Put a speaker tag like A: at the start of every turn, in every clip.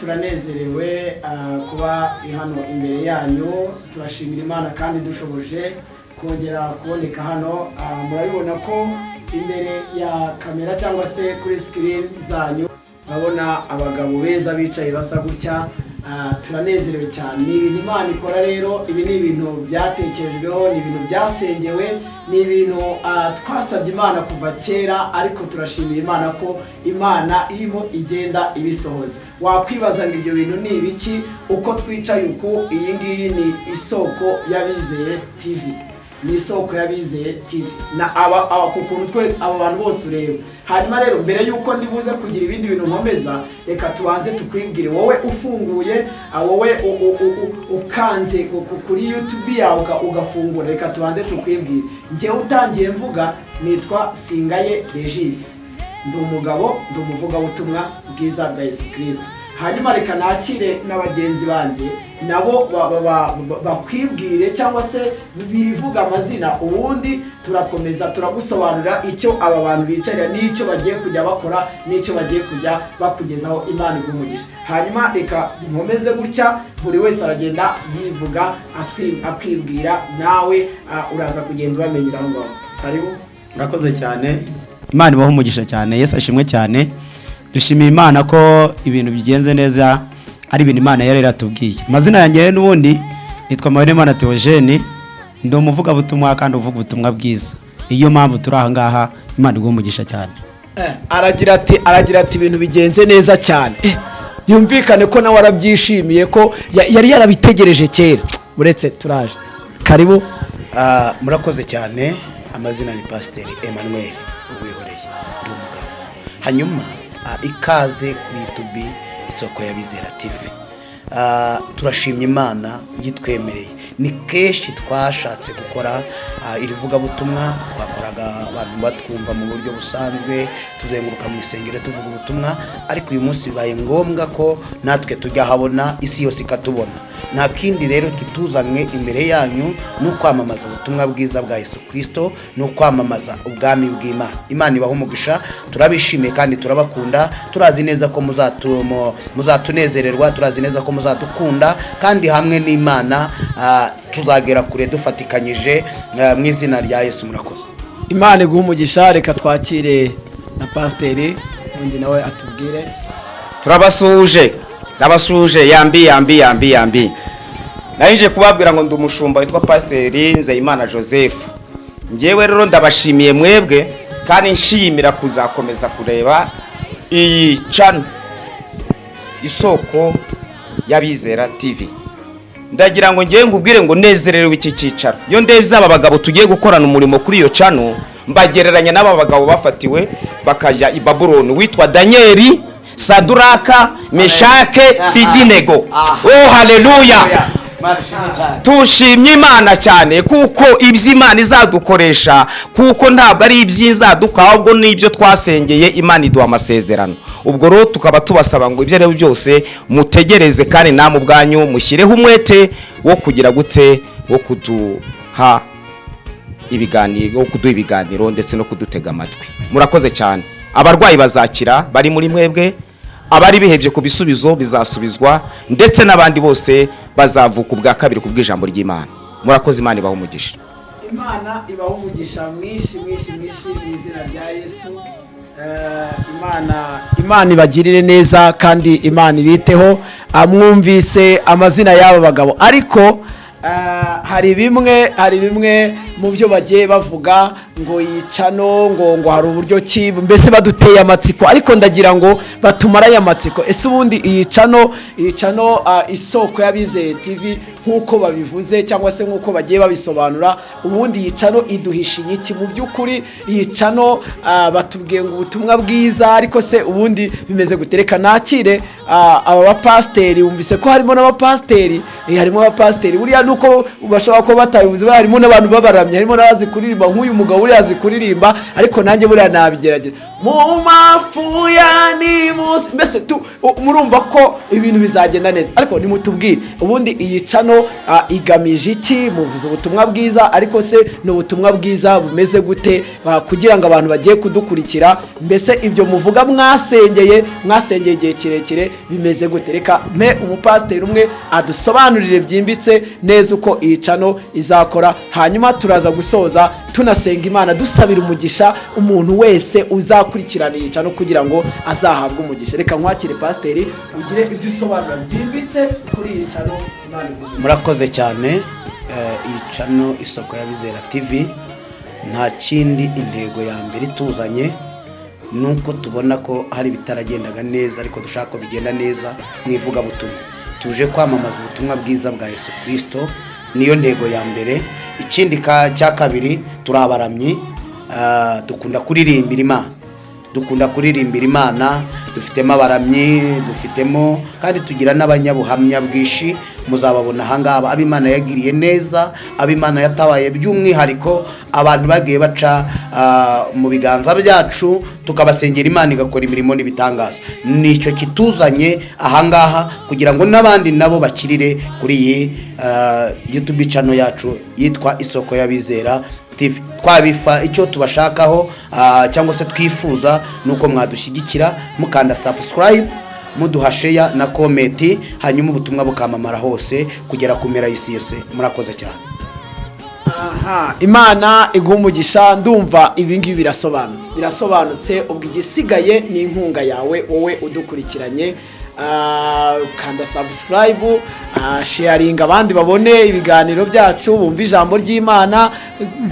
A: Turanezerewe kuba hano imbere yanyu. Turashimira Imana kandi dushoboje kongera kuboneka hano. Murabibona ko imbere ya kamera cyangwa se kuri screen zanyu urabona abagabo beza bicaye basa gutya. Turanezerewe cyane. Ni ibintu Imana ikora rero. Ibi ni ibintu byatekerejweho, ni ibintu byasengewe, ni ibintu twasabye Imana kuva kera, ariko turashimira Imana ko Imana irimo igenda ibisohoza. Wakwibaza ngo ibyo bintu ni ibiki? Uko twicaye uku, iyi ngiyi ni Isoko y'Abizeye TV, ni Isoko y'Abizeye TV na aba ku kuntu twese aba bantu bose ureba. Hanyuma rero, mbere y'uko ndibuze kugira ibindi bintu nkomeza, reka tubanze tukwibwire wowe ufunguye, wowe ukanze kuri YouTube yawe ugafungura. Reka tubanze tukwibwire. Njyewe utangiye mvuga nitwa Singaye Regis, ndi umugabo, ndi umuvugabutumwa bwiza bwa Yesu Kirisito. Hanyuma reka nakire na bagenzi banjye nabo bakwibwire cyangwa se bivuga amazina, ubundi turakomeza turagusobanurira icyo aba bantu bicarira n'icyo bagiye kujya bakora n'icyo bagiye kujya bakugezaho. Imana iguhe umugisha. Hanyuma reka nkomeze gutya, buri wese aragenda yivuga, akwibwira, nawe uraza kugenda ubamenyera aho ngaho. Karibu.
B: Murakoze cyane, Imana ibahe umugisha cyane. Yesu ashimwe cyane. Dushimiye Imana ko ibintu bigenze neza, ari ibintu Imana yari yaratubwiye. Amazina yanjye rero n'ubundi nitwa Mpawenimana Theogene, ndi umuvugabutumwa kandi uvuga ubutumwa bwiza. Niyo mpamvu turi aha ngaha. Imana iguhe umugisha cyane.
A: Aragira ati ibintu bigenze neza cyane. Yumvikane ko nawe arabyishimiye, ko yari yarabitegereje kera. Uretse turaje, karibu.
C: Murakoze cyane. Amazina ni Pasiteri Emmanuel Uwihoreye, ndi umugabo. Hanyuma ikaze kuri YouTube Isoko y'Abizera TV. Turashimye Imana yitwemereye. Ni kenshi twashatse gukora iri vugabutumwa, twakoraga abantu batwumva mu buryo busanzwe, tuzenguruka mu isengero tuvuga ubutumwa, ariko uyu munsi bibaye ngombwa ko natwe tujya habona, isi yose ikatubona. Nta kindi rero kituzanywe imbere yanyu ni ukwamamaza ubutumwa bwiza bwa Yesu Kirisito, ni ukwamamaza ubwami bw'Imana. Imana ibaha umugisha. Turabishimiye kandi turabakunda. Turazi neza ko muzatunezererwa, turazi neza ko muzadukunda, kandi hamwe n'Imana tuzagera kure dufatikanyije, mu izina rya Yesu. Murakoze.
A: Imana iguhe umugisha. Reka twakire na pasiteri undi nawe atubwire.
D: Turabasuhuje, ndabasuhuje. Yambi, yambi, yambi, yambi. Nari kubabwira ngo ndi umushumba witwa Pasiteri Nzeyimana Joseph. Ngewe rero ndabashimiye mwebwe kandi nshimira kuzakomeza kureba iyi channel Isoko y'Abizera TV. Ndagira ngo ngewe nkubwire ngo nezerewe iki cyicaro. Iyo ndebye aba bagabo tugiye gukorana umurimo kuri iyo channel, mbagereranya n'aba bagabo bafatiwe bakajya i Babuloni, witwa Danieli, Saduraka, Meshake, Abedenego. Oh, haleluya! Tushimye Imana cyane kuko ibyo Imana izadukoresha, kuko ntabwo ari iby'izaduka, ahubwo n'ibyo twasengeye, Imana iduha amasezerano. Ubwo rero tukaba tubasaba ngo ibyo ari byo byose mutegereze, kandi namwe ubwanyu mushyireho umwete wo kugira gute, wo kuduha ibiganiro, wo kuduha ibiganiro ndetse no kudutega amatwi. Murakoze cyane. Abarwayi bazakira bari muri mwebwe, abari bihebye ku bisubizo bizasubizwa, ndetse n'abandi bose bazavuka ubwa kabiri ku bw'ijambo ry'Imana. Murakoze, Imana ibaha umugisha.
A: Imana ibaha umugisha mwinshi, mwinshi, mwinshi mu izina rya Yesu. Imana ibagirire neza kandi Imana ibiteho. Mwumvise amazina y'aba bagabo, ariko hari bimwe mu byo bagiye bavuga ngo yicano ngo hari uburyo ki mbese baduteye amatsiko, ariko ndagira ngo batumare aya matsiko. Ese ubundi iyi channel Isoko y'Abizeye TV, nk'uko babivuze cyangwa se nk'uko bagiye babisobanura, ubundi iyi channel iduhishiye iki mu by'ukuri? Iyi channel batubwiye ngo ubutumwa bwiza, ariko se ubundi bimeze gute? Reka nakire aba bapasiteri. Wumvise ko harimo n'abapasiteri, harimo abapasiteri. Buriya nuko bashobora kuba batabivuze, harimo n'abantu b'abarabi. n'abaramyi, harimo n'abazi kuririmba, nk'uyu mugabo uriya azi kuririmba, ariko nanjye buriya nabigerageza mu mafu ya nimusi. Mbese murumva ko ibintu bizagenda neza. Ariko nimutubwire, ubundi iyi channel igamije iki? Muvuze ubutumwa bwiza, ariko se ni ubutumwa bwiza bumeze gute kugira ngo abantu bagiye kudukurikira, mbese ibyo muvuga mwasengeye igihe kirekire bimeze gute? Reka mpe umupasiteri umwe adusobanurire byimbitse neza uko iyi channel izakora, hanyuma turaza gusoza tunasenga Imana, dusabira umugisha umuntu wese uzakurikirana iyi channel kugira ngo azahabwe umugisha. Reka nkwakire, pasiteri, ugire ibyo usobanura byimbitse kuri iyi channel. Imana iguhe.
C: Murakoze cyane. Iyi channel Isoko y'Abizera TV nta kindi, intego ya mbere ituzanye ni uko tubona ko hari ibitaragendaga neza, ariko dushaka ko bigenda neza mu ivugabutumwa. Tuje kwamamaza ubutumwa bwiza bwa Yesu Kirisito, niyo ntego ya mbere. Ikindi cya kabiri, turi abaramyi, dukunda kuririmbira Imana, dukunda kuririmbira Imana. Dufitemo abaramyi, dufitemo kandi tugira n'abanyabuhamya bwinshi muzababona ahangaha, abo Imana yagiriye neza, abo Imana yatabaye, by'umwihariko abantu bagiye baca mu biganza byacu, tukabasengera, Imana igakora imirimo n'ibitangaza. Nicyo kituzanye ahangaha, kugira ngo n'abandi nabo bakirire kuri iyi YouTube channel yacu yitwa Isoko y'Abizera TV. Twabifa icyo tubashakaho cyangwa se twifuza nuko mwadushyigikira mukanda subscribe, muduha share na comment, hanyuma ubutumwa bukamamara hose kugera ku mpera y'isi yose. Murakoze cyane.
A: Aha, Imana iguha umugisha. Ndumva ibi ngibi birasobanutse, birasobanutse. Ubwo igisigaye ni inkunga yawe, wowe udukurikiranye. Kanda subscribe, sharinga abandi babone ibiganiro byacu, bumve ijambo ry'Imana,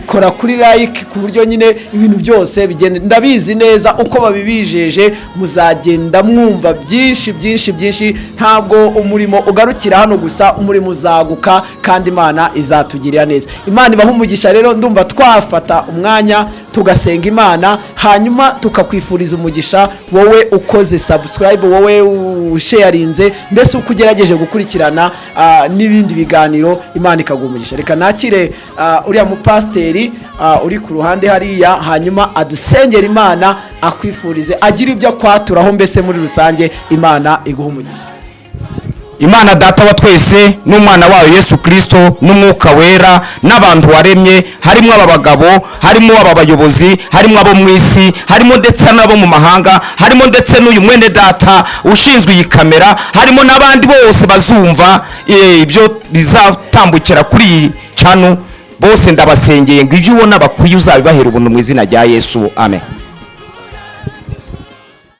A: kora kuri like, ku buryo nyine ibintu byose bigenda. Ndabizi neza uko babibijeje, muzagenda mwumva byinshi byinshi byinshi. Ntabwo umurimo ugarukira hano gusa, umurimo uzaguka kandi Imana izatugirira neza. Imana ibaha umugisha. Rero ndumva twafata umwanya tugasenga Imana, hanyuma tukakwifuriza umugisha, wowe ukoze subscribe, wowe usharinze, mbese uko ugerageje gukurikirana n'ibindi biganiro, Imana ikaguha umugisha. Reka nakire uriya mupasiteri uri ku ruhande hariya, hanyuma adusengera Imana, akwifurize, agire ibyo akwaturaho, mbese muri rusange Imana iguha umugisha.
D: Imana Data wa twese n'umwana wayo Yesu Kirisito n'Umwuka Wera n'abantu waremye, harimo aba bagabo, harimo aba bayobozi, harimo abo mu isi, harimo ndetse n'abo mu mahanga, harimo ndetse n'uyu mwene data ushinzwe iyi kamera, harimo n'abandi bose bazumva ibyo bizatambukira kuri iyi channel, bose ndabasengeye ngo ibyo ubona bakwiye uzabibahera ubuntu mu izina rya Yesu, amen.